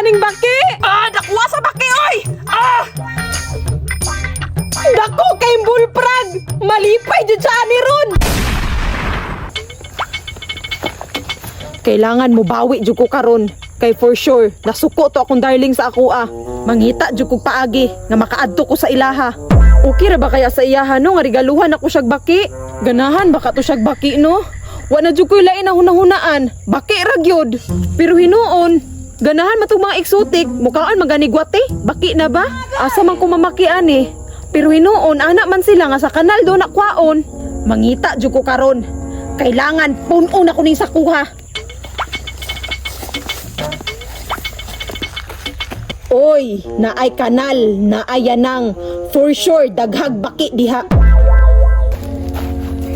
aning baki. Ah, nakuha sa baki oy! Ah! Dako kay bullfrog. Malipay jud sa ani ron. Kailangan mo bawi jud ko karon. Kay for sure, nasuko to akong darling sa ako ah. Mangita jud kog paagi nga makaadto ko sa ilaha. Okay ra ba kaya sa iyaha no nga regaluhan ako siyag baki? Ganahan baka to siyag baki no? Wa na jud ko'y lain ang hunahunaan. Baki ra gyud. Pero hinuon, ganahan matong mga exotic, mukhaan maganigwate. Baki na ba? Asa man ko mamakian eh. Pero hinuon, ana man sila nga sa kanal do na kwaon. Mangita jud ko karon. Kailangan puno na ko ning sakuha. Oy, naay kanal, naay yanang. For sure, daghag baki diha.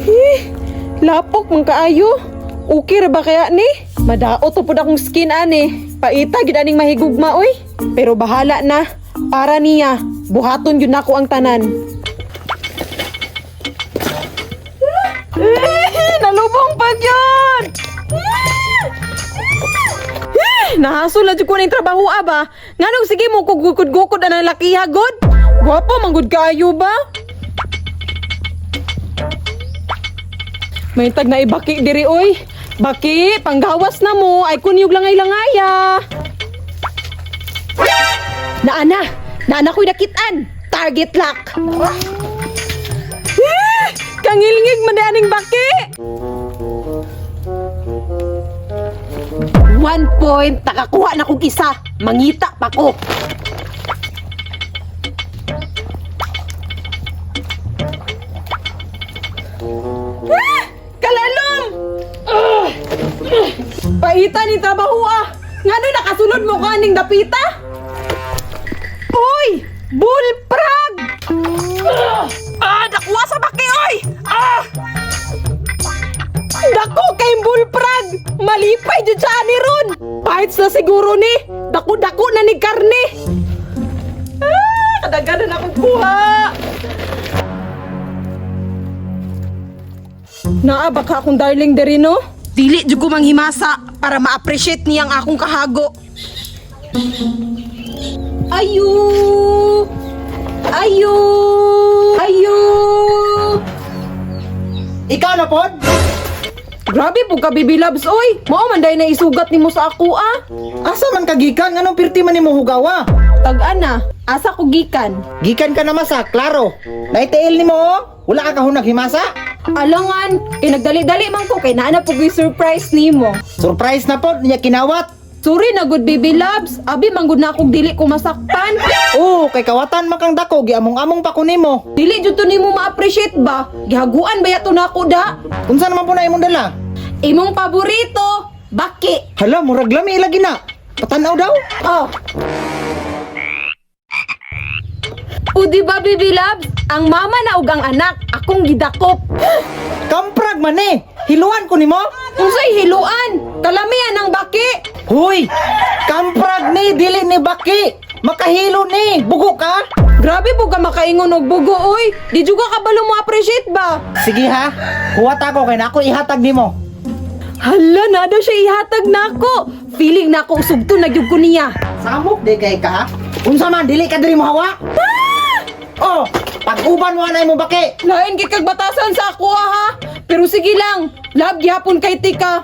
Eh, lapok man kaayo. Okay ra ba kaya ni? Madaot to pud akong skin ani. Paita gid aning mahigugma oy. Pero bahala na. Para niya, buhaton gyud nako ang tanan. Eh, nalubong pa gyud. Eh, nahasol na jud ko ning trabaho ba? Nganong sige mo kugukod-gukod ang lakiha god? Gwapo man gud kaayo ba? May tag na ibaki diri oy. Baki, panggawas na mo ay kunyog langay langaya. Naana, naana ko'y nakitaan. Target lock. Eh, kangilngig man di aning baki. 1 point, nakakuha na kong isa. Mangita pa ko. Ah! Kalalom! Ah! Paita ni trabaho ah! Ngano nakasulod mo ka aning dapita? Uy! Bullfrog! Ah, nakuha sa baki oy! Ah! Dako kay bullfrog! Malipay jud sa ani ron! Parts na siguro ni! Dako-dako na ni karne! Ah, kadaganan akong kuha! Naa baka akong darling diri no? Dili jud ko manghimasa para ma-appreciate niya ang akong kahago. Ayu! Ayu! Ayu! Ikaw na pod? Grabe po ka, Baby Loves, oy! Mao man dahil na isugat nimo sa ako, ah! Asa man ka gikan? Anong pirti man nimo hugawa? Tag-ana, asa ko gikan. Gikan ka na masa, klaro. Naitiil nimo oh. Wala ka kahunag himasa? Alangan, kay nagdali-dali man ko kay naa na po ko'y surprise nimo. Surprise na pod niya kinawat. Sorry na good Baby Loves, abi man gud na akong dili ko masakpan. Oo, kay kawatan man kang dako giamong-among pa ko nimo. Dili jud to nimo ma-appreciate ba? Gihaguan ba yato nako da? Unsa naman po na imong dala? Imong paborito, baki. Hala, murag lami lagi na. Patanaw daw. Oh. O di ba Baby Loves, ang mama na ug ang anak, akong gidakop. Kamprag man eh. Hiluan ko nimo. Unsay hiluan? Kalamian ang baki. Huy! Kamprag ni dili ni baki. Makahilo ni, bugo ka? Grabe po ka makaingon og bugo oy. Di juga ka balo mo appreciate ba? Sige ha, huwat ako kay nako ihatag nimo. Hala, na daw siya ihatag nako. Feeling nako usugto na gyud ko niya. Samok di kay ka? Unsa man dili ka diri mohawa? Oh, pag-uban wa na imo baki. Lain kay kag batasan sa ako ha. Pero sige lang, love gihapon kay tika.